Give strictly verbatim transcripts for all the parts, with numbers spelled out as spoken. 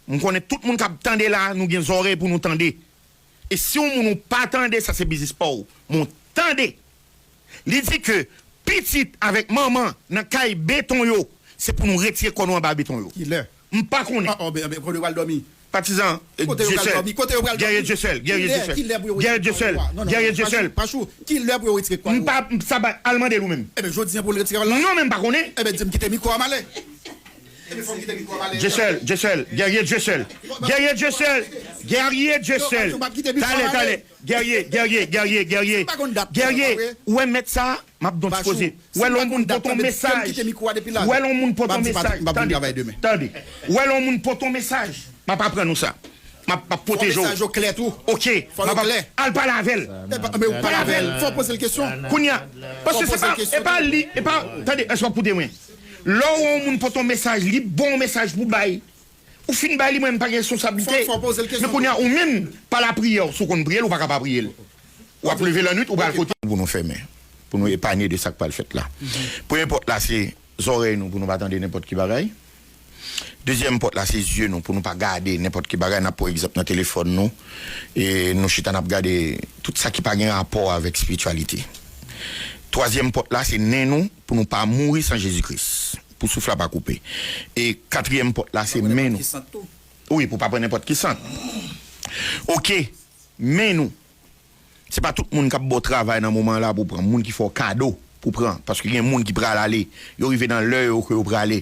M konnen tout moun k ap tande la, nou gen zòrèy pou nou tande. E si yon moun ou pa tande, sa se biznis pa w. Men w tande. Li di ke pitit avèk manman nan kay beton yo, se pou nou retire kò nou anba beton yo. Kilè? M pa konnen. Ah, oh, ben, ben, kote yo pral dòmi? Patizan, eh, Kote yo pral Dyesèl. Dòmi? Kote yo pral dòmi? Guerrier Dyesèl, Guerrier Dyesèl. Kilè, kilè pou yo retire kò yo a? Non, non, Guerrier Dyesèl. Pachou, kilè pou yo retire kò yo a? M pa, m sa ba, al mande l ou menm. Ebyen, jodi a pou l retire kò l la? Non, men m pa konnen. Ebyen, di m kite mikwo a m ale. Ebyen, fò m kite mikwo a m ale. Dyesèl, Dyesèl, Guerrier Dyesèl. Guerrier Dyesèl. Guerrier Dyesèl. Talè, talè. Guerrier, Guerrier, Guerrier, Guerrier. Guerrier, ou wè mèt sa, m ap don ti koze. Ou wè lè yon moun pote yon mesaj. Ou wè lè yon moun pote yon mesaj. Tande, tande. Ou wè lè yon moun pote yon mesaj. M ap, m ap pwoteje w. Fò mesaj yo klè tou. Ok. Fò yo klè. Al pale avè l. Pale avè l. Fò poze l kesyon. Kounye a. Paske se pa, e pa li, e pa, tande, èske w ap koute mwen? Lè w wè yon moun pote yon mesaj, li bon mesaj pou bay. Ou fin bay li, mwen, m pa gen responsablite. Fò, fò poze l kesyon. Men kounye a, ou menm, pa lapriyè, si w konn priye l, ou pa ka pa priye l. W ap leve lannwit, ou pral kote. Pou nou fèmen, pou nou epanye de sa k pral fèt la. Premye pòt la, se zòrèy nou, pou nou pa tande nenpòt ki bagay. Dezyèm pòt la, se zye nou, pou nou pa gade nenpòt ki bagay. N ap pran egzanp nan telefòn nou. E nou chita, n ap gade tout sa ki pa gen rapò avèk espirityalite. Twazyèm pòt la, se nen nou, pou nou pa mouri san Jezi Kris. Pou souf la pa koupe. E katriyèm pòt la, se men nou. Wi, pou pa pran nenpòt ki sant. Ok, men nou. Se pa tout moun k ap ba w travay nan moman la pou pran. Moun ki fè w kado pou pran. Paske gen moun ki pral ale. Yo rive nan lè yo ke yo prale.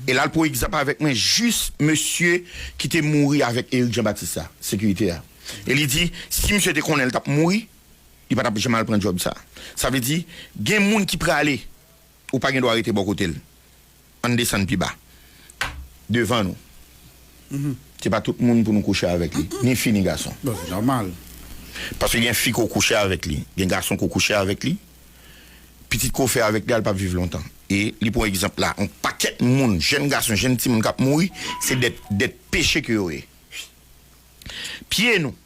E l al pran egzanp avèk mwen, jis mesye ki te mouri avèk Eric Jean Baptiste la, sekirite a. E li di, si misye te konnen l t ap mouri, li pa t ap janm al pran djòb sa. Sa vle di, gen moun ki prale, ou pa gen dwa rete bò kote l. Ann desann pi ba. Devan nou. Se pa tout moun pou nou kouche avèk li. Ni fi, ni gason. Bon, se nòmal. Paske gen fi ke w kouche avèk li. Gen gason ke w kouche avèk li. Pitit ke w fè avèk li a, l p ap viv lontan. E li pran egzanp la. Yon pakèt moun, jèn gason, jèn timoun k ap mouri, se dèt, dèt peche ke yo ye. Pye nou.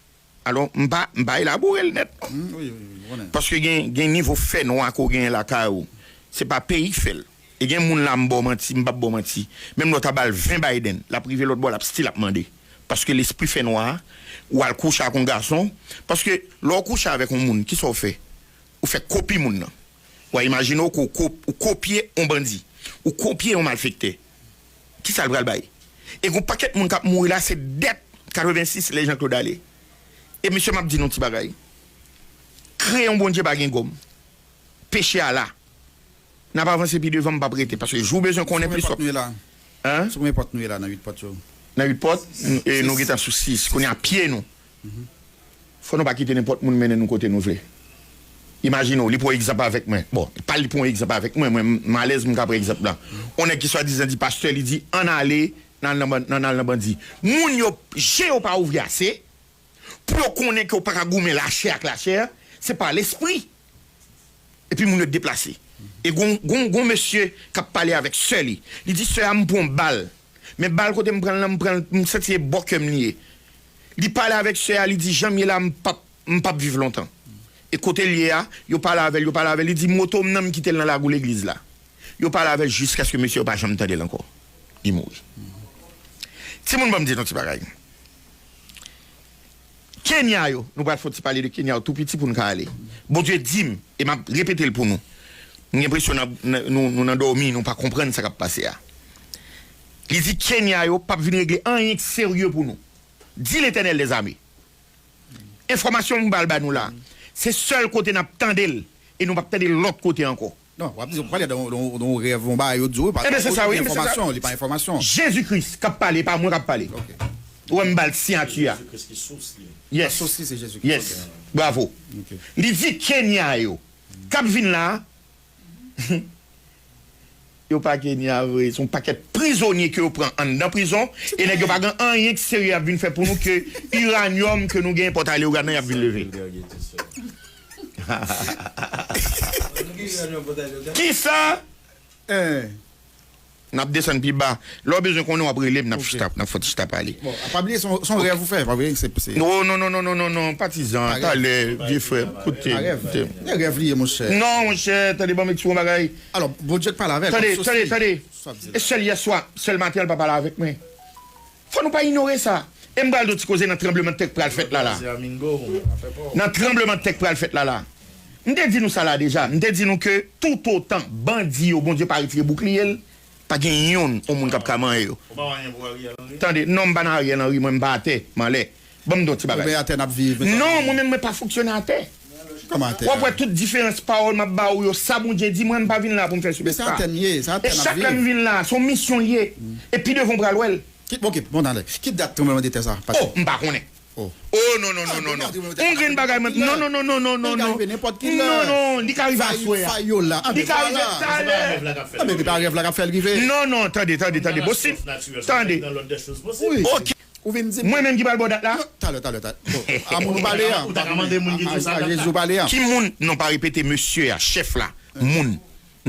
Alò, m pa, m pa elabore l nèt, non. Mm, wi, wi, wi, m konnen. Paske gen, gen nivo fènwa ke w genyen lakay ou. Se pa peyi k fè l. E gen moun la, m ba w manti, m p ap ba w manti. Menm lè w ta ba l ven Biden, l ap rive lòt bò, l ap still ap mande. Paske lespri fènwa a, ou al kouche ak yon gason. Paske lè w kouche avèk yon moun, kisa w fè? Ou fè kopi moun nan. W a imajine w ke w ko-, ou kopye yon bandi. Ou kopye yon malfektè. Kisa l pral bay? E gon pakèt moun k ap mouri la, se dèt katrevensis lè Jean Claude ale. E mesye, m ap di nou ti bagay. Kreyon Bondye pa gen gòm. Peche a la. N ap avanse pi devan, m p ap rete. Paske jou w bezwen konnen plis w ap. Sou konbyen pòt nou ye la? Hein? Sou konbyen pòt nou ye la nan uit pòt yo? Nan uit pòt, n-, e nou gentan sou sis. Kounye a pye nou. Fò nou pa kite nenpòt moun mennen nou kote nou vle. Imajine w, li pran egzanp avèk mwen. Bon, pa li pran egzanp avèk mwen, mwen, m alèz, m ka pran egzanp la. On nèg ki swadizan di pastè, li di, ann ale, nan, nan, nan, nan, nan bandi. Moun yo, je yo pa ouvri ase, pou yo konnen ke w pa ka goumen lachè ak lachè, se pa lespri. Epi moun yo deplase. E gon, gon, gon mesye k ap pale avèk sè li. Li di, sè a, m pran bal. Men bal kote m pran l lan, m pran l, m santi se bò kè m li ye. Li pale avèk sè a, li di, jan m ye la, m p ap, m p ap viv lontan. E kote l ye a, yo pale avè l, yo pale avè l. Li di, moto m nan, m kite l nan lagou legliz la. Yo pale avè l jiskaske mesye yo pa janm tande l ankò. Li mouri. Timoun, ban m di nou ti bagay. Kenya yo, nou pral fè yon ti pale de Kenya yo tou piti pou n ka ale. Bondye di m, e m ap repete l pou nou. M gen enpresyon n ap, n, nou, nou nan dòmi, nou pa konprann sa k ap pase a. Li di Kenya yo p ap vin regle anyen k serye pou nou. Di Letènèl dèzame. Enfòmasyon m pral ba nou la, se sèl kote n ap tande l, e nou p ap tande l lòt kote ankò. Non, w ap di, w pale de yon, de yon, de yon rèv, yon bagay yo di w, pa, Ebyen, se sa, wi, ebyen, se sa. Enfòmasyon, li pa enfòmasyon. Jezi Kris k ap pale, e pa mwen k ap pale. Ok. Ou wè m ba l siyati a. Jezi Kris ki sous li. Yes. Sous li, se Jezi Kris. Yes. Ok. Bravo. Ok. Li di Kenya yo k ap vin la, yo pa Kenya vre, se yon pakèt prizonye ke yo pran anndan prizon, e nèg yo pa gen anyen k serye y ap vin fè pou nou ke iranyòm ke nou gen enpòte a Leyogàn nan y ap vin leve. Kisa? Eh. N ap desann pi ba. Lè w bezwen konnen, w ap rele m, n ap Ok. chita, n ap fè ti chita pale. Bon, pa bliye, se yon, se yon rèv ou fè, pa vre? Se, se Non, non, non, non, non, non, non, patizan, Pa rèv. talè, vye frè, koute, Pa rèv. koute. E rèv li ye, monchè. Non, monchè, tande, ban m eksplike yon bagay. Alò, Bondye t pale avè l, Tande, kòm tande, sosi. tande. Sa ap di E la. sèl yè swa, sèl maten, l pa pale avèk mwen. Fò nou pa inyore sa. E m pral di w ti koze nan tranblemanntè k pral fèt la la. Nan tranblemanntè k pral fèt la la. M te di nou sa la deja. M te di nou ke toutotan bandi yo, Bondye pa retire boukliye l, pa gen yonn yon moun k ap ka manyen yo. Tande, non, m pa nan Ariel Henry, mwen m pa atè, m anlè. Ban m di w ti bagay. Non, mwen menm mwen pa fonksyone atè. Kòman atè? W ap wè tout diferans pawòl m ap ba ou yo, sa Bondye di mwen, m pa vin la pou m fè sou pye sa. E chak lè m vin la, se yon misyon l ye. E pi devan w pral wè l. Ki, ok, bon, talè. Ki dat tranblemanntè sa? Oh, m pa konnen. Oh, non, non, non, non, non. On grenn bagay, non, non, non, non, non, non, non. Non, non, li ka rive aswè a. Li ka rive talè. Non, men se pa rèv la k ap fè l rive. Non, non, tande, tande, tande. Bon, si, tande. Ok. Ou vin di m. Mwen menm ki pral ba w dat la? Talè, talè, talè. Bon, a moun ou pale a. Ou ta ka mande moun ki di w sa. A Jezi ou pale a. Ki moun? Non, pa repete mesye a, chèf la. Moun.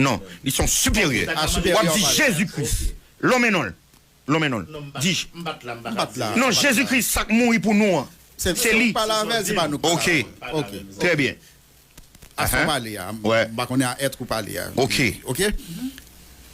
Non, li se yon siperyè. W ap di Jezi Kris. Lonmen non l. Lonmen non l. Di. M bat la, m bat la. Non, Jezi Kris, sa k mouri pou nou an. Se li. Pale avè l, se pa nou k pale avè l. Ok. Trè byen. A sa w pale a, m pa konnen a èt ou pale a. Ok. Ok?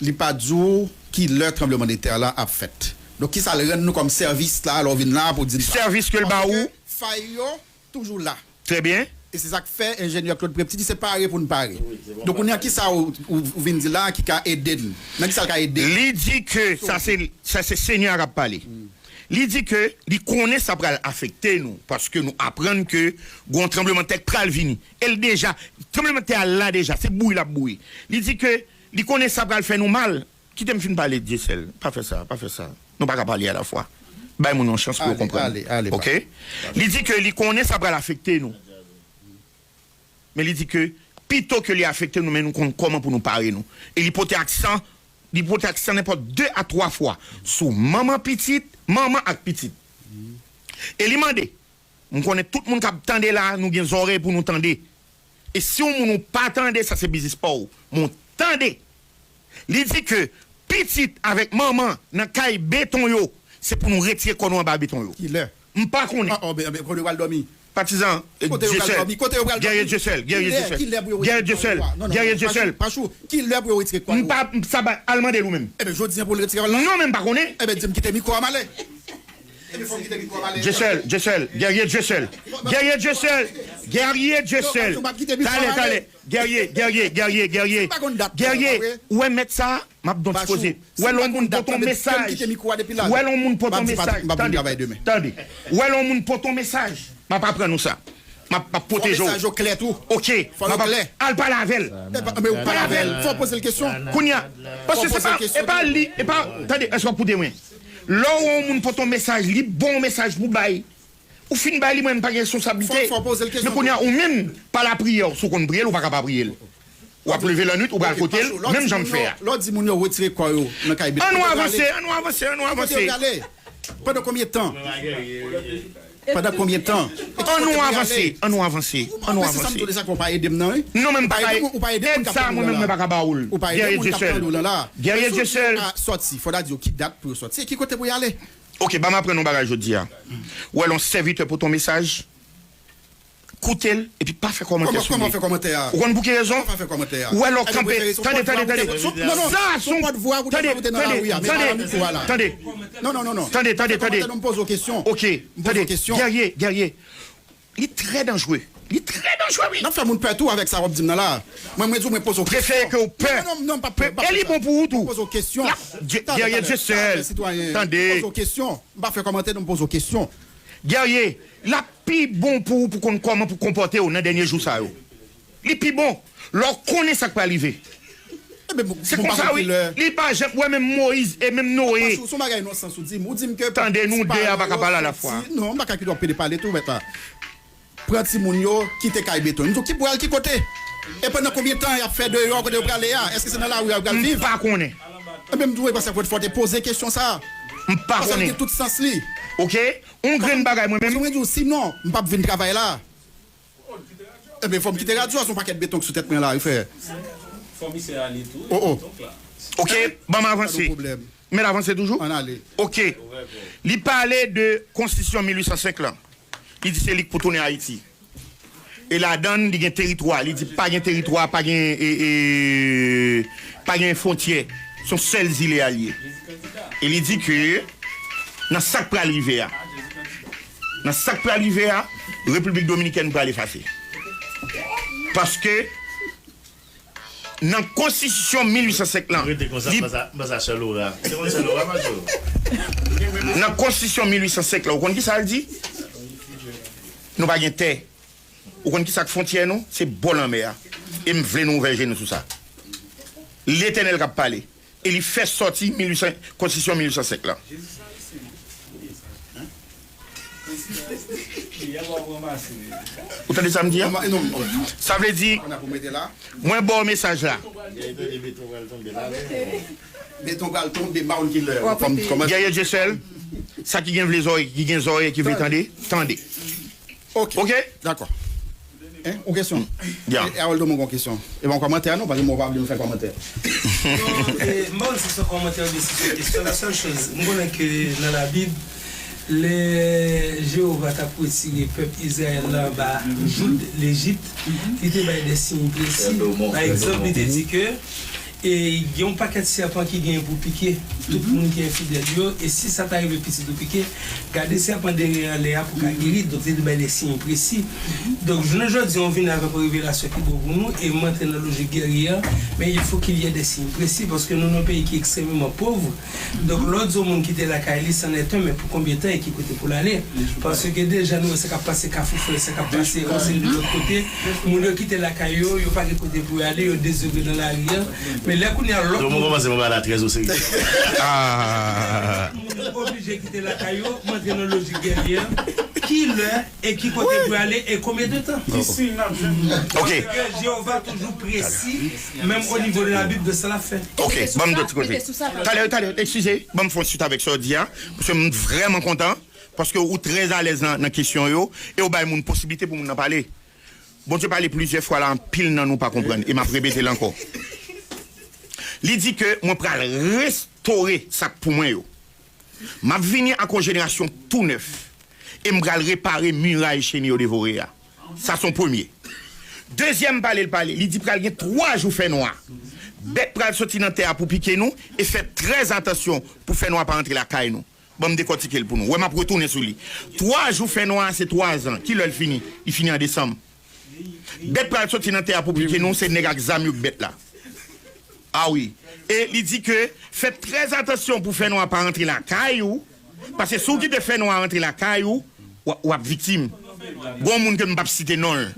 Li pa di w ki lè tranblemanntè la ap fèt. Donk, kisa l rann nou kòm sèvis la, lè w vin la pou di n sa? Sèvis ke l ba ou. Paske fay yo toujou la. Trè byen. E se sa k fè enjenyè Claude Prepti di se pare pou n pare. Donk, kounye a, kisa ou, ou, ou vin di la ki ka ede n? Nan kisa l ka ede n? Li di ke sa se, sa se Senyè a k ap pale. Li di ke li konnen sa pral afekte nou, paske nou aprann ke gon tranblemanntè k pral vini. E l deja, tranblemanntè a la deja, se bouyi l ap bouyi. Li di ke li konnen sa pral fè nou mal. Kite m fin pale, Dyesèl. Pa fè sa, pa fè sa. Nou pa ka pale alafwa. Bay moun yon chans pou yo konprann. Ok? Li di ke li konnen sa pral afekte nou. Men li di ke pito ke li afekte nou, men nou konn kòman pou nou pare nou. E li pote aksan, li pote aksan nenpòt de a twa fwa sou manman pitit, manman ak pitit. E li mande, m konnen tout moun k ap tande la, nou gen zòrèy pou nou tande. E si yon moun ou pa tande, sa se biznis pa w. Men w tande. Li di ke pitit avèk manman nan kay beton yo, se pou nou retire kò nou anba beton yo. Kilè? M pa konnen. Ah, oh, ben, ben, kote yo pral dòmi? Patizan, Dyesèl. Kote yo pral dòmi? Gèrye Dyesèl, Gèrye Dyesèl. Kilè pou yo retire kò yo a? Non, non, Pachou, Pachou, kilè pou yo retire kò yo? M pa, m sa ba, al mande l ou menm. Eben, jodi a pou l retire kò l la? Non, men m pa konnen. Eben, di m kite mikwo a m ale. Dyesèl, Dyesèl, Gèrye Dyesèl. Gèrye Dyesèl, Gèrye Dyesèl. Talè, talè. Gèrye, Gèrye, Gèrye, Gèrye. Gèrye, ou wè mèt sa, m ap di w ti koze. Ou wè lè yon moun pote yon mesaj. Ou wè lè yon moun pote yon mesaj. Tande, tande. Ou wè lè yon moun pote yon mesaj. M ap, m ap pwoteje w. Fò mesaj yo klè tou. Ok. Fò yo klè. Al pale avè l. Pale avè l. Fò poze l kesyon. Kounye a. Paske se pa, e pa li, e pa, tande, èske w ap koute mwen? Lè w wè yon moun pote yon mesaj, li bon mesaj pou bay. Ou fin bay li, mwen, m pa gen responsablite. Fò, fò poze l kesyon. Men kounye a, ou menm, pa lapriyè, si w konn priye l, ou pa ka pa priye l. W ap leve lannwit, ou pral kote l, menm jan m fè a. Lè w di moun yo retire kò yo nan kay beton, kote yo prale? Ann nou avanse, ann nou avanse, ann nou avanse. Pandan konbyen tan? Pandan konbyen tan? Ann nou avanse, ann nou avanse, ann nou avanse. Mwen se sa m tou de sa ke w pa ede m nan, wi. Non, men m pa ka ede. Èd sa, mwen menm, mwen pa ka ba ou l. Gèrye Dyesèl. Gèrye Dyesèl. Sòti, fò w ta di yo ki dat pou yo sòti e ki kote pou y ale. Ok, ban m aprann yon bagay jodi a. Ou wè lè yon sèvitè pote yon mesaj, koute l, epi pa fè kòmantè sou li. Kòman fè kòmantè a? Ou konn pou ki rezon? Kòman fè kòmantè a? Ou wè lè w kanpe, tande, tande, tande. Sa se yon, tande, tande, tande, tande. Non, non, non, non. Tande, tande, tande. Kòmantè, non, m poze w kesyon. Ok, tande. Gèrye, Gèrye. Li trè danjre. Li trè danjre, wi. N ap fè moun pè tou avèk sa w ap di m nan la. Mwen, mwen di w, mwen poze w kesyon. Prefere ke w pè. Non, non, non, m p ap pè, m p ap pè sa. E li bon pou ou tou. Mwen poze w kesyon. Gèrye Dyesèl. Tande. Mwen poze w kesyon. M pa fè kòmantè, non, m poze w kesyon. Gèrye, l ap pi bon pou ou pou konn kòman pou konpòte w nan dènye jou sa yo. Li pi bon. Lè w konnen sa k pral rive. Se konsa, wi. Li pa janm, ou wè, menm Moyiz e menm Noye. Pastè, se yon bagay non sans ou di m. Ou di m ke... Tande, nou de a pa ka pale alafwa. Non, m pa ka kite w ap pede pale tou, mèt la. Pran timoun yo, kite kay beton. M di w ki pou al ki kote? E pandan konbyen tan y ap fè deyò kote yo prale a? Èske se nan lari a yo pral viv? M pa konnen. Enben, m di w, e pa sa fò te poze kesyon sa a. M pa konnen. Paske l gen tout sans li. Ok? Yon grenn bagay, mwen menm. Paske mwen di w, sinon, m p ap vin travay la. Enben, fò m kite radyo a, se yon pakèt beton k sou tèt mwen la, wi, frè. Fò misye ale tou. Oh, oh. Ok, ban m avanse. Pa de pwoblèm. Mèt avanse toujou? Ann ale. Ok. Li pale de konstitisyon mil uit san senk lan. Li di se li k pou tounen Ayiti. E ladan l, li gen teritwa. Li di pa gen teritwa, pa gen, e, e, pa gen fwontyè. Se yon sèl zile a l ye. E li di ke Nan sa k pral rive a, nan sa k pral rive a, Repiblik Dominikèn pral efase. Paske nan konstitisyon mil uit san senk lan, Rete konsa, li- mwen sa, mwen sa sè Laura. Se konn sè Laura, pa sè Laura. Nan konstitisyon mil uit san senk lan, ou konn ki sa l di? Nou pa gen tè. Ou konn ki sa k fwontyè nou? Se bò lanmè a. E m vle nou ouvè je nou sou sa. Letènèl k ap pale. E li fè sòti mil uit san, konstitisyon mil uit san senk lan. Ou tande sa m di a? Sa vle di, mwen ba w mesaj la. Beton pral tonbe, ma konn ki lè. Guerrier Dieuseul, sa ki gen vle zòrèy, ki gen zòrèy, ki vle tande, tande. Ok. Ok? Dakò. Hein, yon kesyon? Ya. E, e Harold Domon gon kesyon. E pa yon kòmantè non, paske mwen pa vle nou fè kòmantè. Non, e, m pa konn si se yon kòmantè oubyen si se yon kesyon. La sèl choz, m konnen ke nan Labib, lè Jewova t ap retire pèp Izrayèl la anba joug Lejip, li te bay de siy presi. Pa egzanp, li te di ke E gen yon pakèt sèpan ki genyen pou pike tout moun ki enfidèl yo, e si sa ta rive pitit ou pike, gade sèpan dèyè anlè a pou ka geri, donk li te bay de siy presi. Donk, jounen jodi a, on vini avèk yon revelasyon ki bon pou nou, e m antre nan lojik gèryè a, men il faut qu'il y ait des signes précis, paske nou nan yon peyi ki ekstrèmeman pòv. Donk, lè w di yon moun kite lakay li, c'en est un, men pou konbyen tan e ki kote pou l ale? Paske deja nou wè sa k ap pase Kafou Frè, sa k ap pase yon seri de lòt kote. Moun yo kite lakay yo, yo pa gen kote pou y ale, yo dezove nan lari a. Men lè kounye a lòt moun kòmanse pran bagay la trè o serye. Ah. Moun yo oblije kite lakay yo, m antre nan lojik gèryè a. Ki lè e ki kote pou y ale e konbyen de tan? Ki siy n ap jwenn? Ok. Paske Jewova toujou presi, menm o nivo de Labib, de sa l ap fè. Ok, ban m dòt kote. Talè, talè, eskize, ban m fè yon swit avèk sa w di a, paske m vrèman kontan. Paske ou trè alèz nan, nan kesyon yo, e ou bay moun posiblite pou moun nan pale. Bondye pale plizyè fwa la, anpil nan nou pa konprann, e m ap repete l ankò. Li di ke mwen pral restore sa k pou mwen yo. M ap vini ak yon jenerasyon tou nèf, e m pral repare miray cheni yo devore a. Sa se yon premye. Dezyèm pale l pale, li di pral gen twa jou fènwa. Bèt pral soti nan tè a pou pike nou, e fè trè atansyon pou fènwa pa antre lakay nou. Ban m dekòtike l pou nou. Wè, m ap retounen sou li. Twa jou fènwa a, se twa zan. Ki lè l fini? Li fini an desanm. Bèt pral soti nan tè a pou pike nou, se nèg ak zam yo k bèt la. A wi. E li di ke fè trè atansyon pou fènwa pa rantre lakay ou, paske si w kite fènwa rantre lakay ou, w ap, w ap viktim. Gon moun ke m p ap site non l,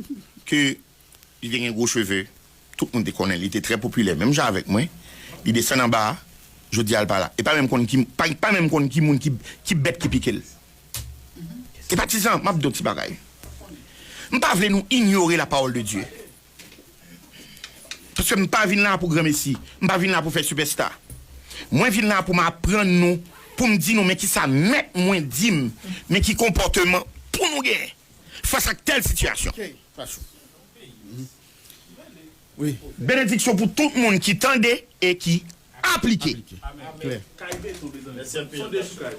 ke Li te gen gwo cheve. Tout moun te konnen l. Li te trè popilè, menm jan avèk mwen. Li desann anba a, jodi a l pa la. E pa menm konn ki, pa, pa menm konn ki moun ki, ki bèt ki pike l. E patizan, m ap di yon ti bagay. M pa vle nou inyore la parole de Dieu. Paske m pa vin la pou granmesi. M pa vin la pou fè sipèsta. Mwen vin la pou m aprann nou, pou m di nou, men kisa mèt mwen di m, men ki konpòteman pou nou genyen fas ak tèl sitiyasyon. Ok, pa cho. Wi. Benediksyon pou tout moun ki tande e ki aplike. Aplike. Klè.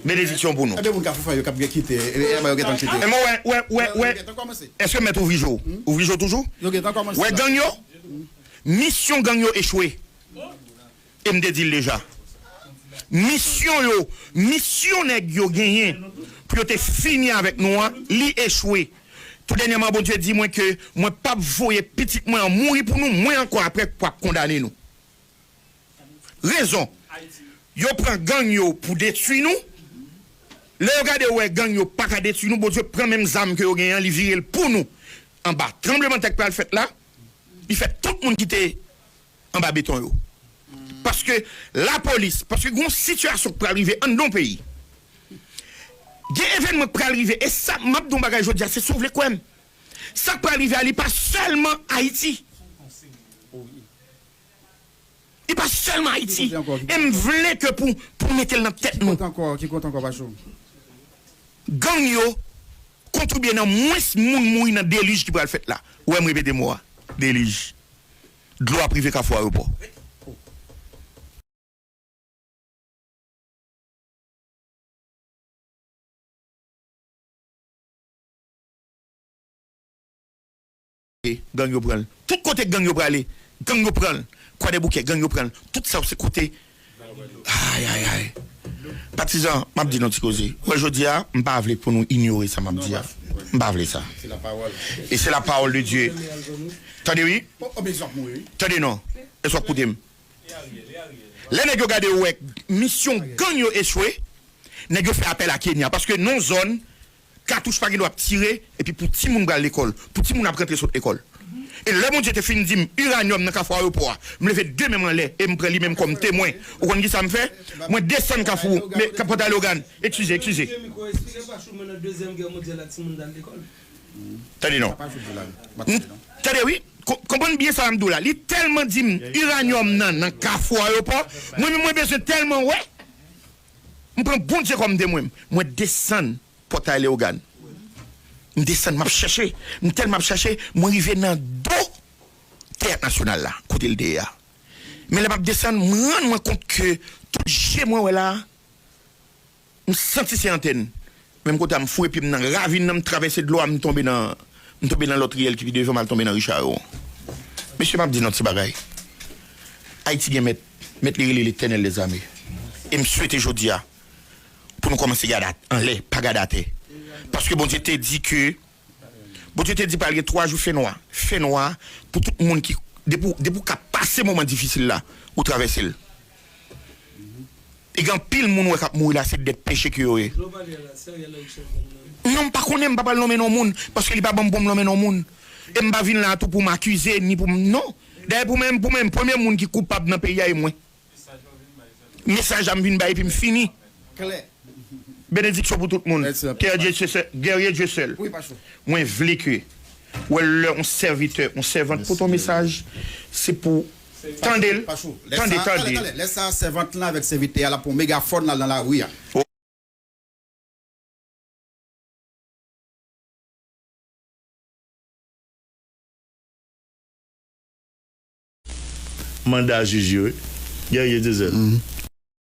Benediksyon pou nou. Ebyen, moun Kafou Frè yo k ap gen kite, e, e, e, yo gentan kite. E mwen, wè, wè, wè, wè. Yo gentan kòmanse. Èske mèt ouvri je w? Ouvri je w toujou? Yo gentan kòmanse. Wè gang yo? Misyon gang yo echwe. E m te di l deja. Misyon yo, misyon nèg yo genyen pou yo te fini avèk nou an, li echwe. Tou dènyèman, Bondye di mwen ke mwen p ap voye pitit mwen an mouri pou nou, mwen ankò apre pou ap kondane nou. Rezon, yo pran gang yo pou detwi nou. Lè yo gade yo wè gang yo pa ka detwi nou, Bondye pran menm zam ke yo genyen an, li vire l pou nou. Anba tranblemanntè k pral fèt la, li fè tout moun ki te anba beton yo. Paske lapolis, paske gen yon sitiyasyon k pral rive anndan yon peyi. Gen evènman k pral rive, e sa, m ap di yon bagay jodi a, se si w vle kwè m. Sa k pral rive a, li pa sèlman Ayiti. Li pa sèlman Ayiti. E m vle ke pou, pou mete l nan tèt nou. Ki kote ankò, ki kote ankò, Pachou? Gang yo kontribye nan mwens moun mouri nan delij ki pral fèt la. Ou wè m repete mo a. Delij. Dlo ap rive Kafou Ayewopò. Gang yo pran l. Tout kote gang yo prale, gang yo pran l. Kwadèboukè, gang yo pran l. Tout sa yo se kote. Ay, ay, ay. Patizan, m ap di nou ti koze. Wè, jodi a, m pa vle pou nou inyore sa m ap di a. M pa vle sa. E se la pawòl de Dye. Tande wi. Tande non. Èske w ap koute m? Lè nèg yo gade yo wè misyon gang yo echwe, nèg yo fè apèl a Kenya. Paske nan zòn, katouch pa gen dwa ap tire, epi pou timoun pral lekòl, pou timoun ap rantre sot lekòl. E lè Bondye te fin di m, iranyòm nan Kafou Ayewopò a, m leve de men m anlè e m pran li menm kòm temwen. Ou konn ki sa m fè? Mwen desann Kafou, men, Pòtay Leyogàn. Eskize, eskize. Tande non. Tande wi. Konprann byen sa m di w la. Li tèlman di m, iranyòm nan, nan Kafou Ayewopò, mwen menm mwen bezwen tèlman wè. M pran Bondye kòm temwen m. Mwen desann Pòtay Leyogàn. M desann, m ap chèche. M tèlman ap chèche, mwen rive nan do Teyat Nasyonal la, kote l te ye a. Men lè m ap desann, m rann mwen kont ke tout je mwen wè la, m santi se antèn. Menm kote a, m foure pye m nan ravin nan, m travèse dlo a, m tonbe nan, m tonbe nan lòt riyèl ki pi devan, m al tonbe nan ri Chayon. Mesye, m ap di nou ti bagay. Ayiti gen mèt, mèt li rele Letènèl dèzame. E m swete jodi a, pou nou kòmanse gade at-, anlè, pa gade atè. Paske Bondye te di ke, Bondye te di pral gen twa jou fènwa. Fènwa pou tout moun ki, depi w, depi w ka pase moman difisil la, ou travèse l. E gen anpil moun wè k ap mouri la, se dèt peche ke yo ye. Non, m pa konnen, m pa pral nonmen non moun, paske li pa ban m pou m nonmen non moun. E m pa vin la tou pou m akize, ni pou m, non. Dayè pou mwen, pou mwen, premye moun ki koupab nan peyi a e mwen. Mesaj la m vin bay epi m fini. Klè. Benediksyon pou tout moun. Mèsi anpil. Guerrier Dieu seul, guerrier Dieu seul. Wi, Pachou. Mwen vle ke, wè, lè yon sèvitè, yon sèvant pote yon mesaj, se pou tande l. Pachou, lè sa, tande, tande, tande. Lè sa, sèvant lan avèk sèvitè a la pou megafòn la nan lari a. Manda jij yo, wi. Guerrier Dieu seul.